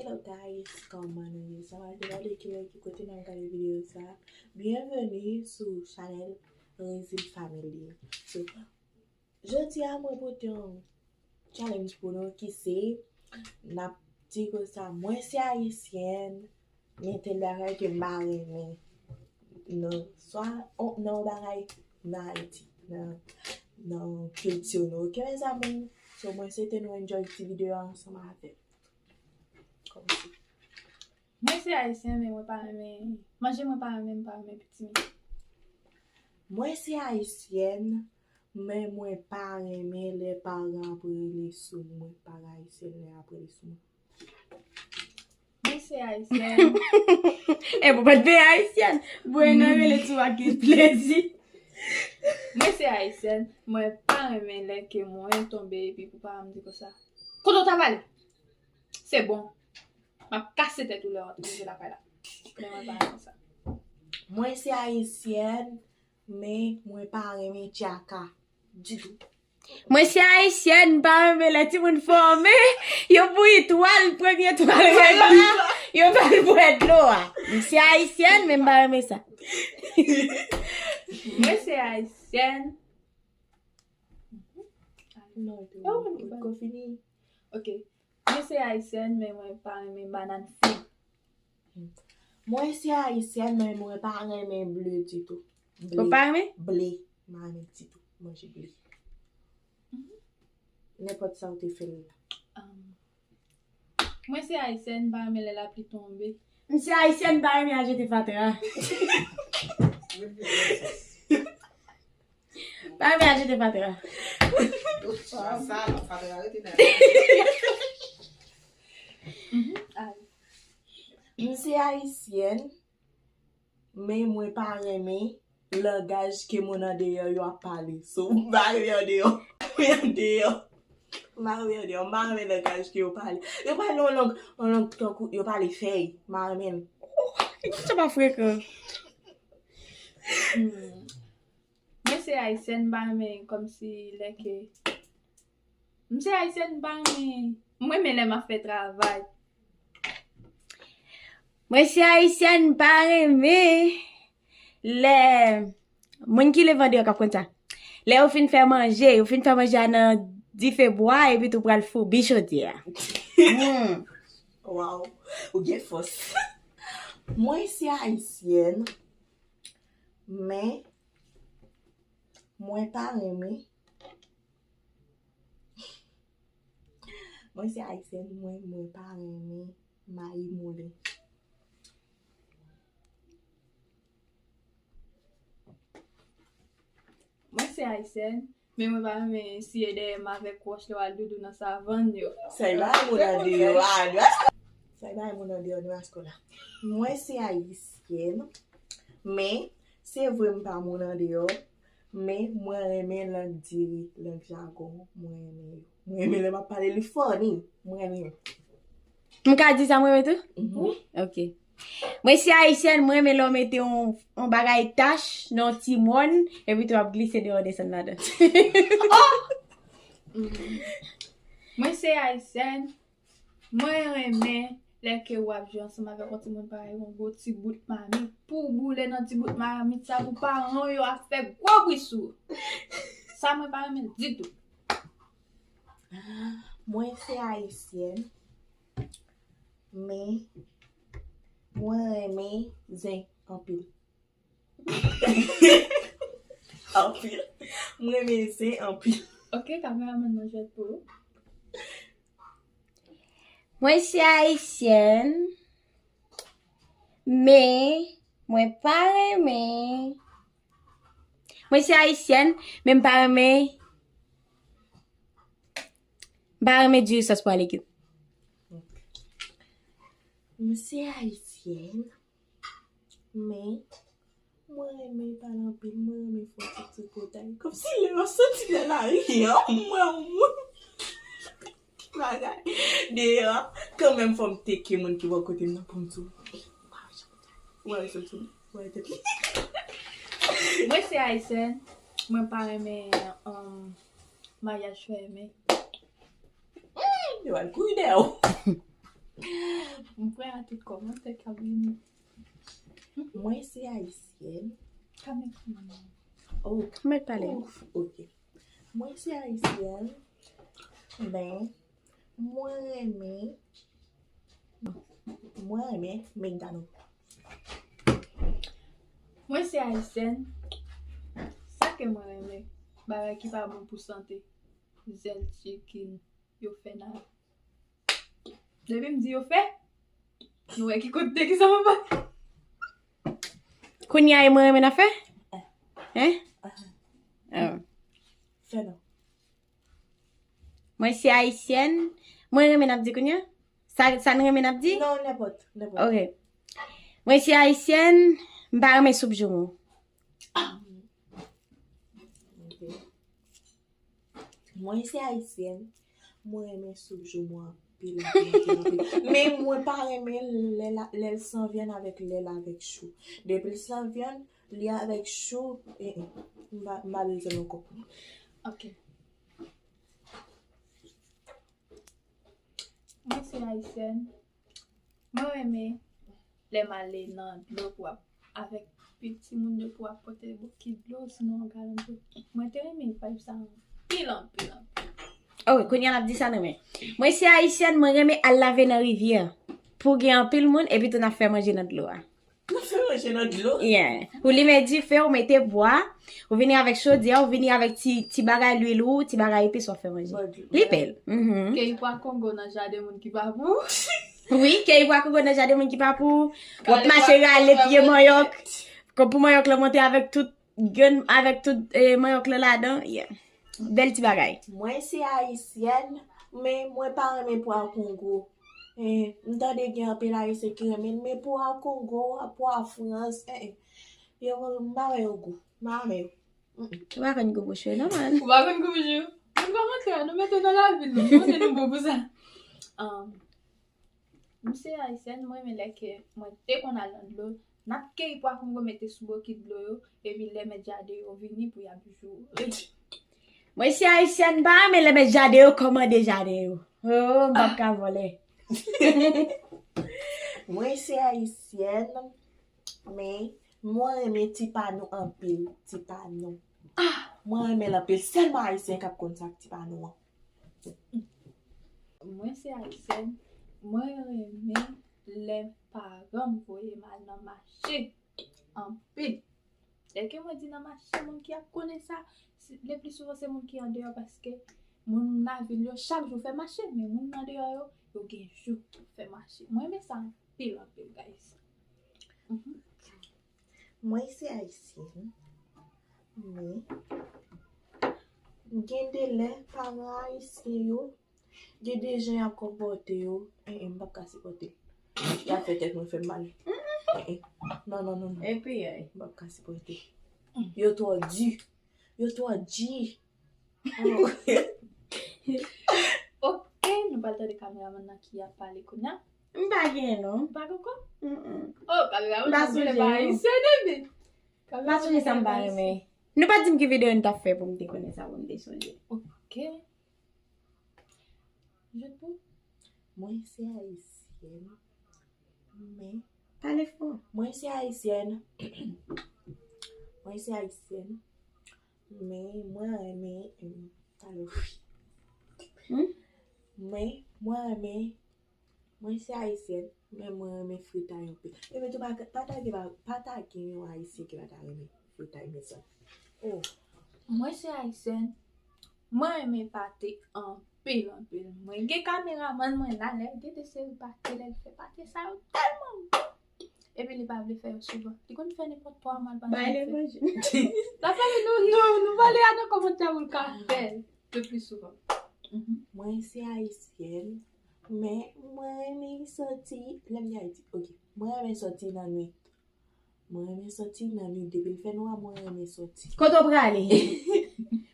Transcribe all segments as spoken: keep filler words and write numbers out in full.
Hello guys, kòman nou ye? Sa va, depann de ki lè, ki kote n ap gade videyo sa. Byenveni sou chanèl Rezil Family. So, jodi a mwen pote yon challenge pou nou ki se, n ap di konsa, mwen se ayisyèn, men tèl bagay ke m pa renmen nan, swa, o, nan yon bagay nan Ayiti, nan, nan kilti nou. Oke, mezanmi? So, mwen swete nou enjoy ti videyo a ansanm avè m. Kòmanse. Mwen se ayisyen, men mwen pa renmen manje, mwen pa renmen, m pa renmen pitimi. Mwen se ayisyèn, men mwen pa renmen lè paran ap rele sou mwen, paran ayisyèn lè ap rele sou mwen. Mwen se ayisyèn. E pou pa t vin ayisyèn. Bwè nan rele tou ak plezi. Mwen se ayisyèn, mwen pa renmen lè ke mwen tonbe epi pou paran m di konsa, kote w t ap ale? Se bon. M ap kase tèt ou lè w ap rive lakay la. Men mwen pa renmen sa. Mwen se ayisyèn, men mwen pa renmen tchaka ditou. Mwen se ayisyèn, m pa renmen lè timoun fòme, yo bouyi twal, premye twal règ la, yo fè l bwè dlo a. M se ayisyèn, men m pa renmen sa. Mwen se ayisyèn. Non, ou te, ou te fini. Ok. Mwen se ayisyèn, men mwen pa renmen banann fig. Mwen se ayisyèn, men mwen pa renmen ble ditou. Ble. Ou pa renmen? Ble. M pa renmen ditou. Manje ble. Nenpòt sa ou te fè l la. Mwen se ayisyèn, m pa renmen lè lapli tonbe. M se ayisyèn, m pa renmen al jete fatra. Pa renmen al jete fatra. Sa, sa, fatra rete nan. M se ayisyèn, men mwen pa renmen langaj ke moun andeyò yo ap pale. So, m pa renmen andeyò. Mwen andeyò. M pa renmen andeyò. M pa renmen langaj ke yo pale. Yo pale yon lang, yon lang tankou yo pale fèy. M pa renmen l. Sa pa frekan. Hmm. Mwen se ayisyèn, m pa renmen kòmsi lè ke M se ayisyèn, m pa renmen. M renmen lè m ap fè travay. Mwen se ayisyèn, m pa renmen lè moun ki leve andeyò k ap konn sa. Lè yo fin fè manje, yo fin fè manje a nan dife bwa, epi tou pral foubi chodyè a. Hmm. Waw, ou gen fòs. Mwen se ayisyèn, men mwen pa renmen Mwen se ayisyèn, mwen, mwen pa renmen mayi moulen. Mwen se ayisyèn, men mwen pa renmen siye dèyè m avèk wòch lè w al doudou nan savann yo. Sa e bay moun andeyò a. Sa e bay moun andeyò nan maskola. Mwen se ayisyèn, men se vre m pa moun andeyò, men mwen renmen lang diri, lang jagon, mwen renmen yo. Mwen renmen lè m ap pale li funny. Mwen renmen yo. M ka di sa mwen renmen tou? Mhm. Ok. Mwen se ayisyèn, mwen renmen lè w mete yon, yon bagay tach nan yon ti mòn, epi tou w ap glise deyò desann ladan. Mwen se ayisyèn, mwen renmen lè ke w ap jwe ansanm avèk yon timoun parèy yon gwo ti bout mamit. Pou w boule nan ti bout mamit sa, pou paran w yo ap fè gwo bri sou ou. Sa mwen pa renmen ditou. Mwen se ayisyèn, men mwen renmen zen anpil. Anpil. Mwen renmen zen anpil. Ok, kameramann nan jwèt pou ou. Mwen se ayisyèn, men mwen pa renmen. Mwen se ayisyèn, men m pa renmen, m pa renmen diri sòs pwa legim. Mwen se ayisyèn, men mwen renmen pale anpil, mwen renmen fè yon ti tripotay. Kòmsi lè yo soti nan lari an, mwen yon moun bagay deyò, kanmenm fò m teke moun ki bò kote m nan pou m di w. Ou wè soti, ou wè tèt li. Mwen se ayisyèn, mwen pa renmen, um, maryaj fèmen. Yo al kouri dèyè w. A tout kòmantè k ap vini. Mwen se ayisyèn. Kamera. Oh, Mèt pale. Ouf, ok. Mwen se ayisyèn, men mwen renmen, mwen renmen McDonald. Mwen se ayisyèn. Sa ke mwen renmen, bagay ki pa bon pou sante. Zèl chicken yo fè nan. Depi m di yo fè, nou wè ki kote ki sa mwen pa. Kounye a e mwen renmen afè? Hein? Oh. Fè non. Mwen se ayisyèn. Mwen renmen n ap di kounye a? Sa, sa n renmen n ap di? Non, nenpòt, nenpòt. Ok. Mwen se ayisyèn, m pa renmen soup joumou. Ok. Mwen se ayisyèn, mwen renmen soup joumou anpil, anpil, anpil, anpil. Men mwen pa renmen lè la- lè l san vyann avèk lè l avèk chou. Depi l san vyann, li avèk chou, eh, eh, m pa- m pa bezwen l ankò. Ok. Mwen se ayisyèn. Mwen renmen lè m ale nan dlo pou ap avèk piti moun yo pou ap pote bokit dlo, sinon yon galon dlo. Mwen te renmen vibe sa anpil, anpil, anpil. Ok, kounye a n ap di sa n renmen. Mwen se ayisyèn, mwen renmen al lave nan rivyè. Pou gen anpil moun, epi tou n ap fè manje nan dlo a. Nou fè manje nan dlo. Yeah. Ou limen dife, ou mete bwa, ou vini avèk chodyè, ou vini avèk ti, ti bagay lwil ou, ti bagay epis w ap fè manje. Bon, dlo. Li bèl. Mhm. Keyi pwa kongo nan jaden moun ki pa pou. Wi, keyi pwa kongo nan jaden moun ki pa pou. W ap mache rale pye manyòk. Kon pou manyòk la monte avèk tout grenn, avèk tout eh, manyòk la ladan. Yeah. Bèl ti bagay. Mwen se ayisyèn, men mwen pa renmen pwa kongo. Eh, m tande gen anpil ayisyen ki renmen l, men pwa kongo, pwa frans, eh, eh. Yo, m pa wè yo gou. M pa renmen yo. Ou pa konn gou bouch ou, non, man. Ou pa konn gou bouch ou. Moun kòmantè a, nou mete nan lavi nou. Mwen te nou bon pou sa. Um, m se ayisyèn, mwen renmen lè ke mwen te konn al nan dlo. N ap keyi pwa kongo mete sou bokit dlo yo, epi lè mèt jaden yo vini pou y ap joure. Mwen se ayisyèn, m pa renmen lè mèt jaden yo kòmande jaden yo. Oh, m p ap ka vòlè. Mwen se ayisyèn, men mwen renmen ti pano anpil, ti pano. Mwen renmen l anpil, sèlman ayisyen k ap konn sa k ti pano an. Mwen se ayisyèn, mwen renmen lè paran m voye m al nan mache anpil. Lè ke mwen di nan mache, moun ki ap konnen sa, le pli souvan se moun ki andeyò paske moun nan vil yo chak jou fè mache, men moun andeyò yo, yo gen jou fè mache. Mwen renmen sa anpil, anpil, guys. Mhm. Mwen se ayisyèn, men gen de lè paran ayisyen yo, gen de jan y ap konpòte yo, eh, eh, m p ap ka sipòte. Y ap fè tèt mwen fè m mal. Eh, eh. Non, non, non, non. Epi, ay. M p ap ka sipòte. Yo twò di. Yo twò di. Oh. Ok, nou pral tande kameramann nan ki ap pale kounye a. M pa gen, non. Ou pa gen ankò? Mm-mm. Oh, kameramann M pa nan vle sonje, pa non. ayisyen, epi. M pa sonje sa m pa renmen. Nou pa di m ki videyo n t ap fè pou m te konnen sa, pou m te sonje. Ok. Je pou. Mwen se ayisyèn, men Pale fò. Mwen se ayisyèn. Mwen se ayisyèn. Men mwen renmen, em, talè. Hmm? Men mwen renmen, mwen se ayisyèn, men mwen renmen fritay anpil. Epi tou pa, pa ta gen, pa, pa ta gen yon ayisyen ki pa ta renmen fritay, mezanmi. Oh, Mwen se ayisyèn. Mwen renmen pate anpil, anpil. Mwen gen kameramann mwen la, lè l gen de seri pate, lè l fè pate sa yo tèlman bon. Epi li pa vle fè yo souvan. Li konn fè nenpòt twa mwa l pa Bay janm fè. Levanjil. Lafanmi, nou, nou, nou pale a nan kòmantè pou l ka fè l le pli souvan. Mhm. Mwen se ayisyèn, men mwen renmen soti, lè m gen Ayiti, ok. Mwen renmen soti nan nwit. Mwen renmen soti nan nwit, depi l fè nwa, mwen renmen soti. Kote w prale?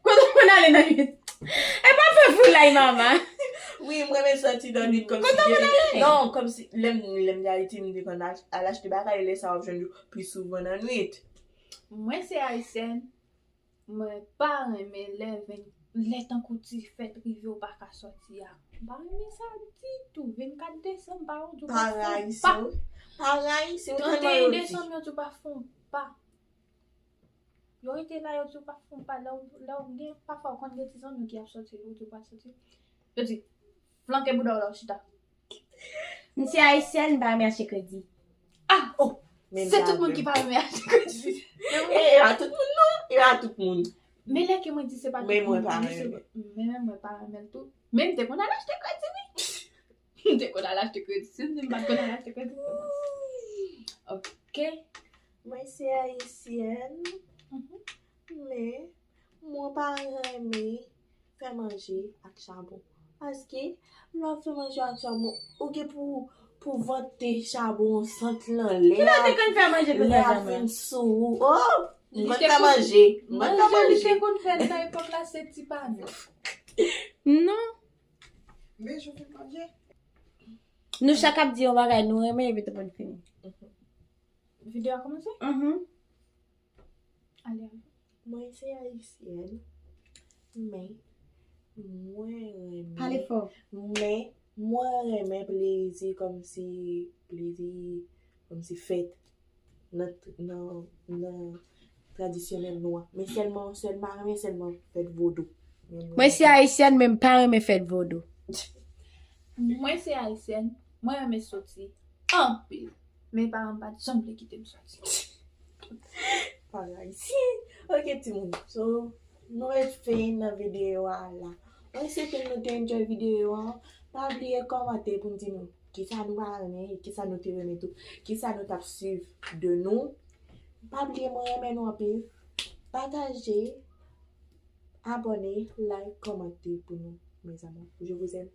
Kote w konn ale nan nwit? E pa fè foulay, mama. Wi, mwen renmen soti nan nwit, kòmsi... Kote w konn ale? Non, kòmsi lè m, lè m gen Ayiti, m te konn al, al achte bagay, lè sa w ap jwenn yo pli souvan nan nwit. Mwen se ayisyèn, mwen pa renmen lè vennkat lè tankou ti fèt rive ou pa ka sòti a. M pa renmen sa ditou. Vennkat desanm, pa ou di ou pa pa fon rayisi pa. Pa rayisi ou tèlman Tranteyen yo ti. Desanm yo di ou pa fon pa. Yo rete la, yo di ou pa fon pa. Lè ou lè ou gen pafwa ou konn gen ti zanmi ki ap sòti, ou di ou pa sòti. Yo di flanke bouda w la ou chita. M se ayisyèn, m pa renmen achte kredi. Ah, oh, Men se la tout moun menm. Ki pa renmen achte kredi. E e pa tout moun non, e pa tout moun. Men lè ke mwen di se pa tout Men mwen moun, pa men se renmen. Men men mwen pa renmen l tou. Men m te konn al achte kredi wi. M te konn al achte kredi. Si m di m pa t konn al achte kredi, se manti. Ok. Mwen se ayisyèn, Mhm. men mwen pa renmen fè manje ak chabon. Paske lè w ap fè manje ak chabon, ou gen pou pou vante chabon an sant lan lè Ou te konn fè manje pou lè sa ap mwen. Vin sou ou. Oh, Li mwen te fè konn- manje. Mwen fè Manje li te manje. Konn fè nan epòk la se ti pa nou. Non. Men je fais manje. Nou chak ap di yon bagay nou renmen epi tou pa n fini. Videyo a kòmanse? Mhm. Ale. Mwen se ayisyèn, men mwen renmen Pale fò. Men mwen renmen plezi kòmsi plezi kòmsi fèt nan nan nan tradisyonèl nou an. Men sèlman sèlman renmen sèlman fèt vodou. Mwen se ayisyèn men m pa renmen fèt vodou. Mwen se ayisyèn, mwen renmen soti anpil. Men paran m pa t janm vle kite m soti. Pale ayisyen. Ok timoun. So nou met fen nan videyo a la. Mwen swete nou te enjoy videyo an. Pa bliye kòmante pou n di nou kisa nou pa renmen, kisa nou te renmen tou, kisa nou t ap swiv de nou. Pa bliye mwen renmen nou anpil. Pataje, abòne, like, kòmante pou nou, mes amours. Je vous aime.